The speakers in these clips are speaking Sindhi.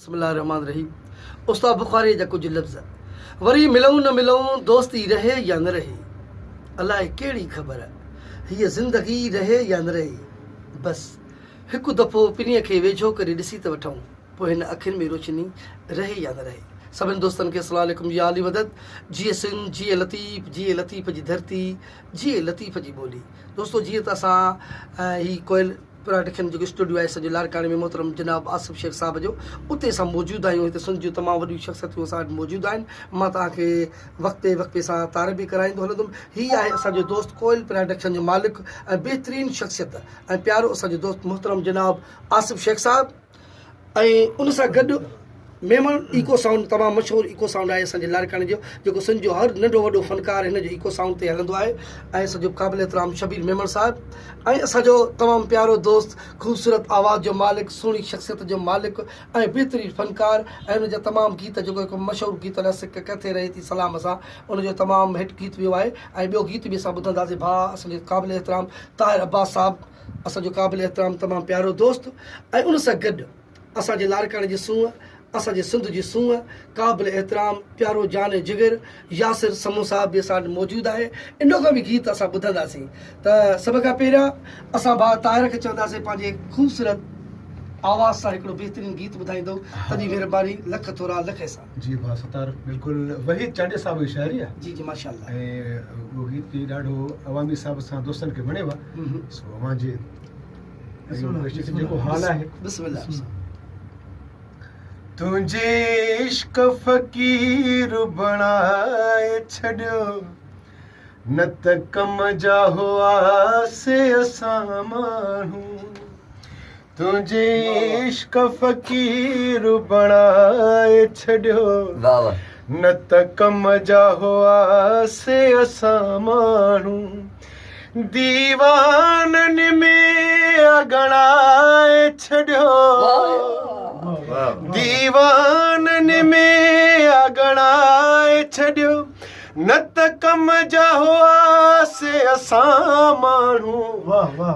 بسم الله الرحمٰن الرحيم استاد بخاريء جا ڪجهه لفظ وري ملون نه ملون دوستي رهي يا نه رهي الائي ڪهڙي خبر هيء زندگي رهي يا نه رهي بس هڪ دفعو پرينء کي ويجهو ڪري ڏسي ته وٺون پوء هن اکين ۾ روشني رهي يا نه رهي سڀني دوستن کي السلام عليڪم يا علي مدد جيئي سنڌ جيئي لطيف جيئي لطيف جي ڌرتي جيئي لطيف جي ٻولي دوستو جيئن ته اسان هي ڪوئل پراڊڪشن جيڪو اسٽوڊيو آهي سڄو لاڙڪاڻي ۾ محترم جناب آصف شيخ صاحب جو اتي اسان موجود آهيون هتي سنڌ جون تمام وڏيون شخصيتون اسان وٽ موجود آهن مان توهان کي وقفي وقفي سان تعارف به ڪرائيندو هلندم هي آهي اسان جو دوست ڪوئل پراڊڪشن جو مالڪ ۽ بهترين شخصيت ۽ پيارو اسان جو دوست محترم جناب آصف شيخ صاحب ۽ ان سان گڏ ميمڻ ايڪو سائونڊ تمام مشهور ايڪو سائونڊ آهي اسان جي لاڙڪاڻي جو جيڪو سنڌ جو هر ننڍو وڏو فنڪار هن جو ايڪو سائونڊ تي هلندو آهي ۽ اسان جو قابل احترام شبير ميمڻ صاحب ۽ اسان جو تمام پيارو دوست خوبصورت آواز جو مالڪ سهڻي شخصيت جو مالڪ ۽ بهترين فنڪار ۽ ان جا تمام گيت جيڪو هڪ مشهور گيت الاء سڪ ڪٿي رهي ٿي سلام سان ان جو تمام هٽ گيت ويو آهي ۽ ٻيو گيت به اسان ٻڌنداسين ڀاء اسان جو قابل احترام طاهر عباس صاحب اسان جو قابل احترام تمام پيارو دوست ۽ ان سان گڏ اسان جي لاڙڪاڻي جي سونهن اسان جي سنڌ جي سونهن قابل احترام پيارو جان ۽ جگر ياسر سمون صاحب به اسان وٽ موجود آهي ان کان به گيت اسان ٻڌنداسين ته سڀ کان پهريان اسان ڀاء طاهر کي چونداسين پنهنجي خوبصورت آواز سان هڪڙو بهترين گيت ٻڌائيندو تڏهن مهرباني لک ٿورا لک احسان. جي ڀاء ستار بلڪل وحيد چانڊيي صاحب جي شاعري آهي جي جي ماشاءالله ۽ اهو گيت به ڏاڍو عوامي حساب سان دوستن کي وڻيو آهي سو اوهان جي جيڪو حال آهي بسم الله تنهنجي عشق فقير بڻائي ڇڏيو نه ته ڪم جا هئا سي اسان ماڻهو تنهنجي عشق فقير بڻائي ڇڏيو نه ته ڪم جا هئا سي اسان ماڻهو ديوانن ۾ اڳڻائي ڇڏيو ديوانن ۾ اڳڻائي ڇڏيو نه ته ڪم جا هئا سي اسان ماڻهو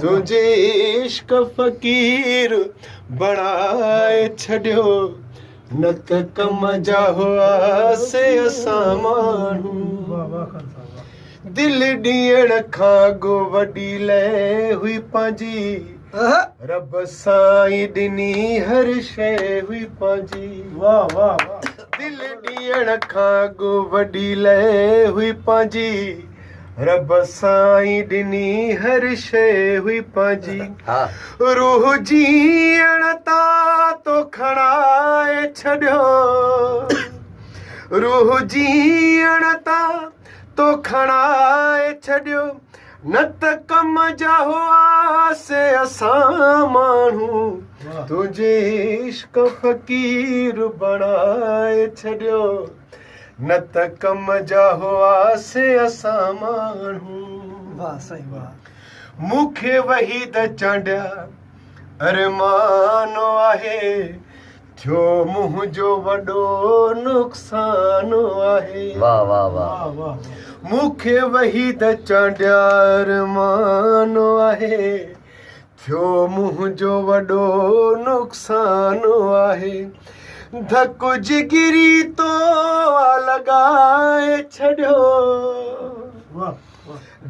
تنهنجي عشق فقير بڻائي ڇڏيو نه ته ڪم جا هئا سي اسان ماڻهو دل ڏيڻ کان اڳ وڏي لئه هئي پنهنجي رب سائين ڏني هر شيء هئي پنهنجي دل ڏيڻ کان اڳ وڏي لئه هئي پنهنجي رب سائين ڏني هر شيء هئي پنهنجي روح جيئڻ تان تو کڻائي ڇڏيو روح جيئڻ تان تو کڻائي ڇڏيو نه ته ڪم جا هئا سي اسان ماڻهو تنهنجي عشق فقير بڻائي ڇڏيو نه ته ڪم جا هئا سي اسان ماڻهو واه سائين واه. مون کي وحيد چانڊيا ارمان آهي ٿيو منهنجو وڏو نقصان آهي. واه واه واه. مون کي وحيد چانڊيا ارمان آهي ٿيو منهنجو وڏو نقصان آهي ڌڪ جگري تو آ لڳائي ڇڏيو.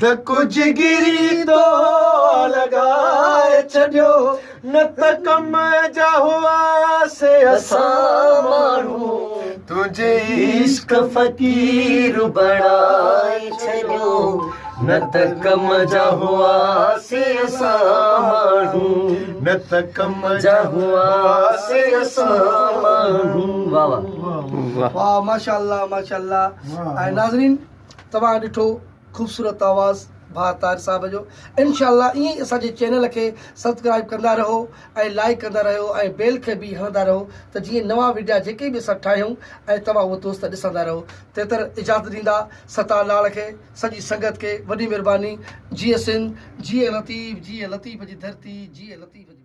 ڌڪ جگري تو لڳائي ڇڏيو نه ته ڪم جا هئا سي اسان ماڻهو تنهنجي عشق فقير بڻائي ڇڏيو نه ته ڪم جا هئا سي اسان ماڻهو نه ته ڪم جا هئا سي اسان ماڻهو واه واه واه ماشاءالله ماشاءالله ۽ ناظرين توهان ڏٺو خوبصورت آواز ڀاء طاهر صاحب جو انشاء الله ائين ئي اسان جي چينل کي سبسڪرائب ڪندا رهو ۽ لائيڪ ڪندا رهيو ۽ بيل کي به هڻندا رهو ته جيئن نوان وڊيا جيڪي به اسان ٺاهيون ۽ توهان اهو دوست ڏسندا رهو تيتر اجازت ڏيندا ستار لاڙ کي سڄي سنگت کي وڏي مھرباني جيئي سنڌ جيئي لطيف جيئي لطيف جي ڌرتي جيئي لطيف جي.